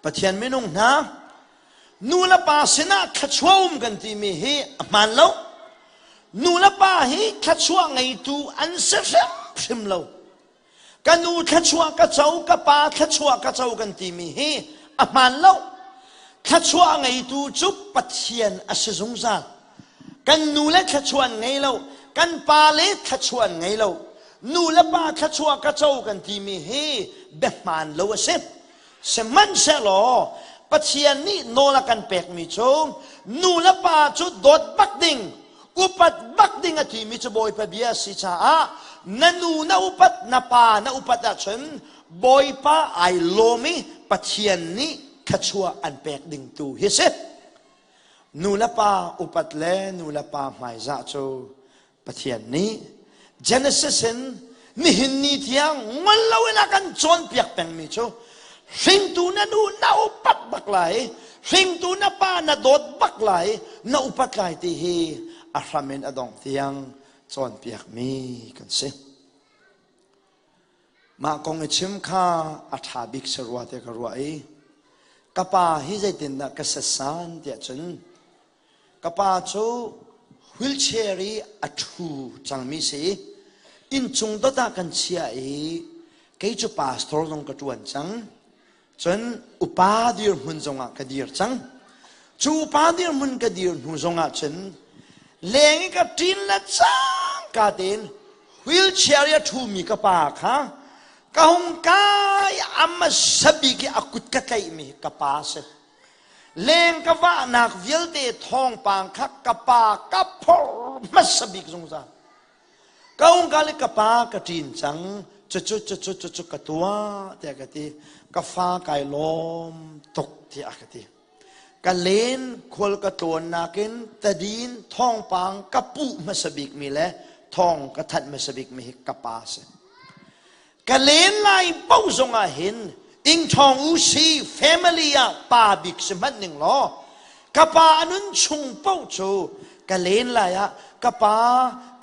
Pathian minung hna, nu le pa sinah thluachuah um kan timi hi a hmaan lo. Nu le pa hi thluachuah ngeitu an si hrimhrim lo. Ka nu thluachuah ka co, ka pa thluachuah ka co kan timi hi a hmaan lo. Thluachuah ngeitu cu Pathian a si zungzal. Kan nu le thluachuah an ngei lo, kan pa le thluachuah an ngei lo. Nu le pa thluachuah ka co kan timi hi biahmaan lo a si. Sihmanhsehlaw Pathian nih nawl a kan pekmi cu nu le pa cu dawt bak ding, upat bak ding a timi cu Bawipa bia a si caah na nu na upat, na pa na upat ahcun Bawipa ai lawm i Pathian nih thluachuah an pek ding tu hi si. Nu le pa upat le nu le pa hmaizah cu Pathian nih Genesis in nihin ni tiang ngol loin a kan cawnpiak pengmi cu hringtu na nu na upat bak lai, hringtu na pa na dawt bak lai, na upat lai ti hi a hram in a dongh tiang cawnpiakmi kan si. Mah kong i chim kha a ṭha bik si rua tiah ka ruah i ka pa hi zeitindah ka setsan tiah cun Ka pa cu wheelchair i a ṭhu cangmi si i inncung dot ah kan chiah i kei cu pastor zong ka ṭuan cang. Cun upa dirhmun zongah ka dir cang. Cu upa dirhmun ka dir hnu zongah cun leng i ka ṭin le cangka tein wheelchair i a ṭhumi ka pa kha ka hung kai a hmasa bik i a kut ka tlaihmi ka pa a si. Leng ka vahnak vialte thawngpang kha ka pa ka phor hmasa bik zungzal. Ka ungka le ka pa ka ṭin cang, cucu cucu cucu ka tuah tiah ka ti. Ka fa kai lawm tuk tiah ka ti. Ka len khual ka tlawn nakin tadin thawngpang ka puh hmasa bik mi le thawng ka thanh hmasa bik mi hi ka pa si. Ka len lai paoh zongah hin ingṭhawng u si family ah pa bik si hmanh ning law ka pa a nun chung paoh cu ka len lai ah ka pa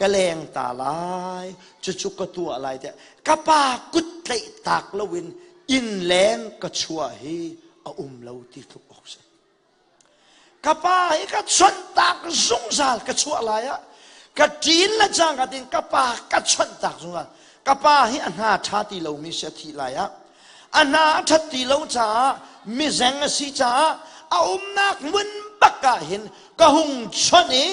ka leng ta lai, cucu ka tuah lai tiah ka pa kut tlaih tak loin inn leng ka chuah hi a um lo ti tluk awk si. Ka pa hi ka chonhtak zungzal. Ka chuah lai ah ka ṭin le cangka tin ka pa ka chonhtak zungzal. Ka pa hi a hna ṭha ti lomi si. A thih lai ah a hna a ṭhat ti lo caah, mizeng a si caah, a umnak hmun bak ah hin ka hung chonh i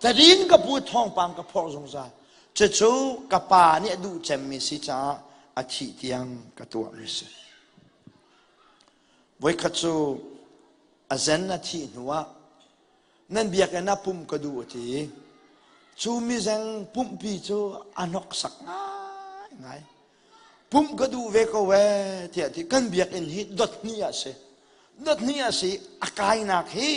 tadin ka pu, thawngpang ka phorh zungzal. Cucu ka pa nih a duh cemmi si caah a thih tiang ka tuahmi si. Voikhat cu a zen a thih hnuah nan biakinn ah pumh ka duh a ti. Cu mizeng pumhpi cu a hnoksak ngaingai. Pumh ka duh ve ko ee tiah ti. Kan biakinn hi dot hnih ah si. Dot hnih ah si. A kainak hi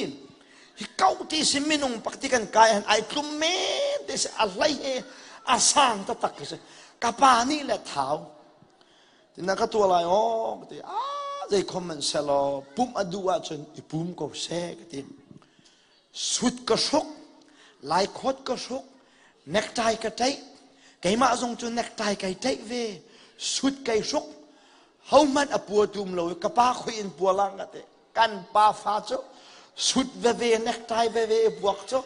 hi kau ti si, minung pakti kan kai han ai tlum men ti si, a hlei he a sang taktak khi si. Ka pa nih le thau tina ka tuah lai aw ka ti. Ah, zei khom man selaw pumh a duh ahcun i pum ko seh ka ti. Sut ka hruk, lai khawt ka hruk, necktie ka ṭaih. Keimah zong cu necktie kai ṭaih ve, sut kai hruk. Hohmanh a pua tum lo i ka pa khoi in pua lang ka ti. Kan pa fa cu sut veve, necktie veve i puak cu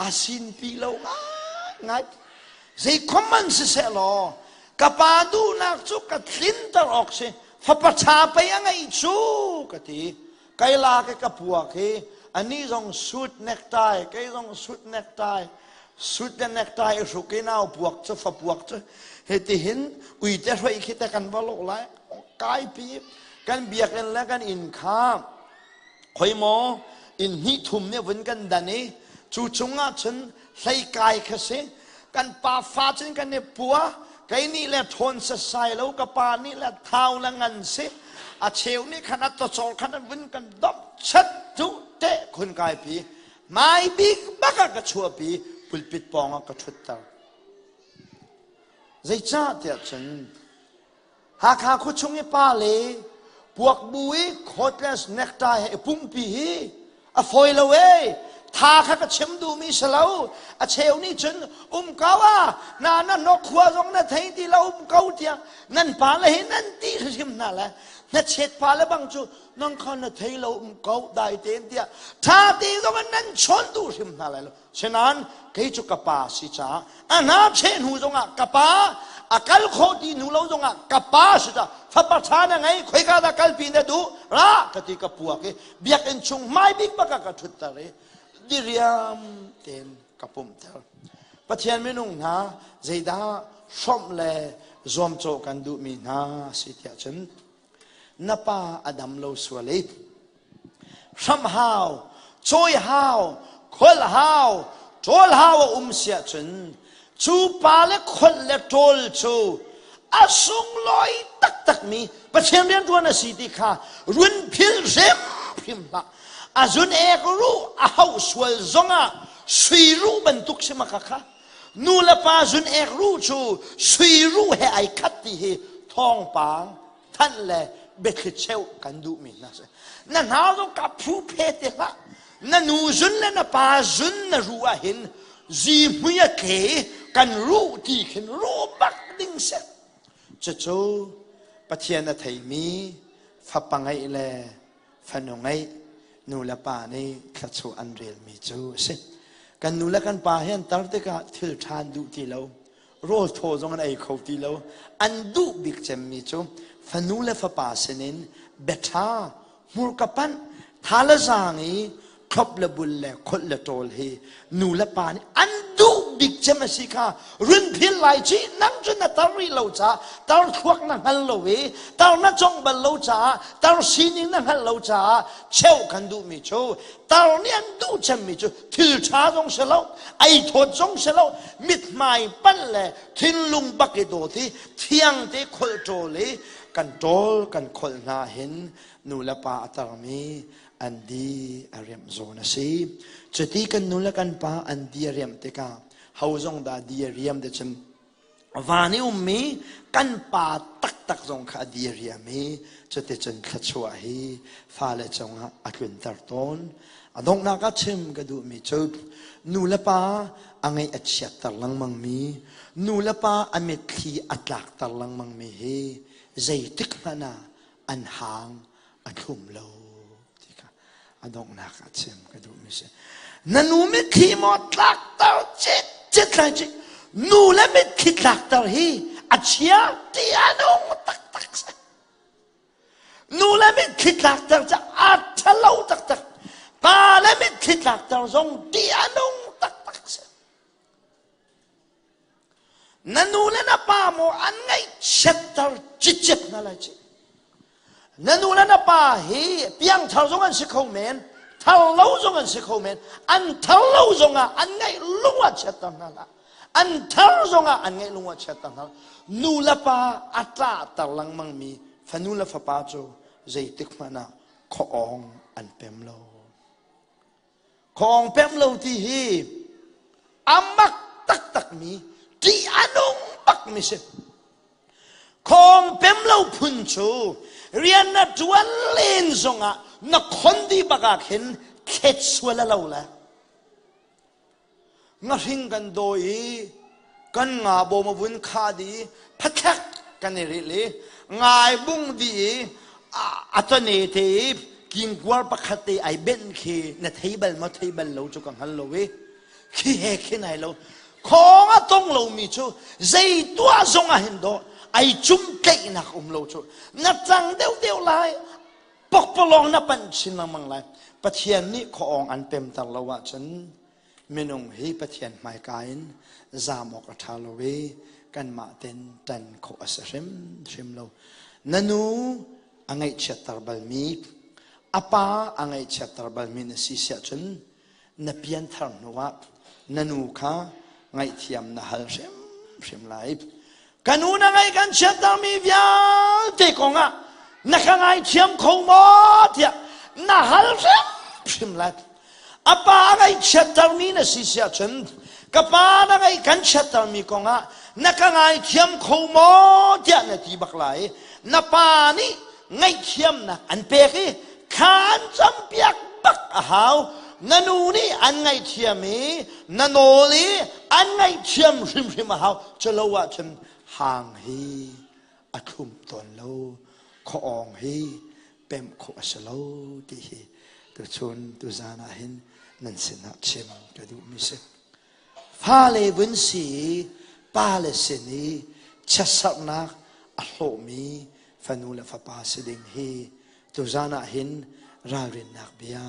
a sin pi lo ngai. Zei khom man siseh law ka pa duhnak cu ka tlinter awk si, fapa ṭha pei a ngeih cu ka ti. Kai la ke ka puak hi ani zong suit necktie, kei zong suit necktie, suit le necktie i hruk i nau puak cu, fa puak cu hiti hin uite hroi khi te kan va lawh lai. Kai pi kan biakinn le kan inn kha khoi maw inn hnih thum nih vun kan dan i cu chungah cun hlei kai kha si. Kan pa fa cun kan i pua. Kei nih le ṭhawn sasai lo, ka pa nih le thau le ngan si, a cheu nih khan a tawcor khan an vun kan dop chat cu te khun kai pi. Mai bik bak ah ka chuahpi, pulpit pawng ah ka ṭhutter. Zeicah tiah cun Hakha khuachung i pa le puak bu i coatless necktie he i pumpi hi a fawi lo ee. Tha kha ka chim duhmi si lo. A cheu nih cun um ko ah na na hnok khua zong na thei ti lo um ko tiah nan pa le hi nan ti hrim hna le hnachet pa le bang cu nang kha na thei lo um ko dai tein tiah tha te zong in nan chawn duh hrim hna lai lo. Sinain kei cu ka pa si caah a hna cheh hnu zongah ka pa a kal khawh ti hnu lo zongah ka pa si caah fapa ṭha na ngei khoika dah kalpi na duh ra ka ti ka puak i biakinn chung hmai bik bak ah ka ṭhutter i diriam tein ka pumhter. Pathian minung hna zeidah hrawmh le zuamcawh kan duhmi hna si tiah cun na pa a dam lo sual i hramh hau cawi hau kholh hau ṭawl hau a um siah cun cu pa le kholh le ṭawl cu a sunglawi taktakmi Pathian rianṭuan a si ti kha run phil hrimhrim hlah. A zun ek ruh a hauh sual zongah sui ruh bantuk si maka kha nu le pa zun ek ruh cu sui ruh he ai khat ti hi thawngpang thanh le biathli cheuh kan duhmi hna si. Na hna zong ka phu phe te hlah. Na nu zun le na pa zun na ruh ah hin zihmui a tle i kan ruh ti khin ruh bak ding si. Cucu Pathian a theimi fapa ngeih le fanu ngeih nu le pa nih thluachuah an relmi cu a si. Kan nu le kan pa hi an tar tikah thil ṭha an duh ti lo. Rawl thaw zong an ei kho ti lo. An duh bik cemmi cu fanu le fapa sinin biaṭha hmurka panh tha le zaang i thlop le bul le kholh le ṭawl hi nu le pa nih an duh bik cem a si kha run phil lai ci nang cu na tar rih lo caah tar thluak na hngal lo i tar na cong bal lo caah tar sining na hngalh lo caah cheuh kan duhmi cu tar nih an duh cemmi cu thil ṭha zong si lo ei thawt zong si lo mithmai panh le thinlung bak i dawt i thiang te kholh ṭawl i kan ṭawl kan kholh hna hin nu le pa a tarmi an di a riamh zawn a si. Cuti kan nu le kan pa an di a riamh tikah ho zong dah di a riam ti cun van i ummi kan pa taktak zong kha a di a riam i cuticun thluachuah hi fale cungah a tlunter tawn. A donghnak ah chim ka duhmi cu nu le pa a ngaih a chiatter lengmangmi, nu le pa a mitthli a tlakter lengmangmi hi zeitik hmanh ah an hang a thlum lo ti kha a donghnak ah chim ka duhmi si. Na nu mitthli maw tlakter cit cit lai cit nu le mitthli tlakter hi a chia ti a nung taktak si. Nu le mitthli tlakter cu a ṭhalo taktak. Pa le mitthli tlakter zong ti a nung taktak si. Na nu le na pa maw an ngaihchiatter cicet hna lai ci. Na nu le na pa hi piangthar zong an si kho men, thar lo zong an si kho men. An thar lo zongah an ngaih lung a chiatter hna hlah. An thar zongah an ngaih lung a chiatter hna. Nu le pa a tlahter lengmangmi fanu le fapa cu zeitik hmanh ah khuaawng an pem lo. Khawng pem lo ti hi a mak taktakmi ṭih a nung bakmi si. Khawng pem lo phun cu rian na ṭuan len zongah na khon dih bak ah khin thlet sual a lo le. Ngahring kan dawi i kan nga bawm a vun kha dih i phathek kan i rilh i ngai bung dih i a tane te i kingkuar pakhat te ai benh khi na thei bal maw thei bal lo cu ka hngal lo i khi he khin ai lo khawng a tong lomi cu zei tuah zong ah hin dawh ai cum tleihnak um lo cu na cang deuh deuh lai pokpalawng na panh chin lengmang lai Pathian nih khuaawng an pemter lo ahcun minung hi Pathian hmaika in zaam awk a ṭha lo i kanmah ten ṭan khawh a si hrimhrim lo na nu a ngaihchiatter balmi a pa a ngaihchiatter balmi na si siah cun na pianthar hnuah na nu kha ngaihthiam na hal hrimhrim lai. Ka nu na ngaih kan chiattermi vialte kongah na ka ngaithiam kho maw tiah na hal hrimhrim lai. A pa a ngaihchiattermi na si siah cun ka pa na ngaih kan chiattermi kongah na ka ngaithiam kho maw tiah na ti bak lai. Na pa nih ngaihthiamnak an pek i thla an campiak bak a hau. Na nu nih an ngaihthiam i na nawl i an ngaihthiam hrimhrim a hau. Culo ahcun hang hi a thlum tawn lo. Khuaawng hi pemh khawh a si lo ti hi tuchun tuzan ah hin nan sinah chim ka duhmi si. Fale vun si i pale sin i chiatserhnak a hlawhmi fanu le fapa si ding hi tuzan ah hin ralrinnak bia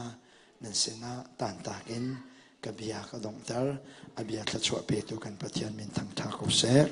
nan sinah tantak in ka bia ka donghter. A bia thluachuah petu kan Pathian min thangṭha ko seh.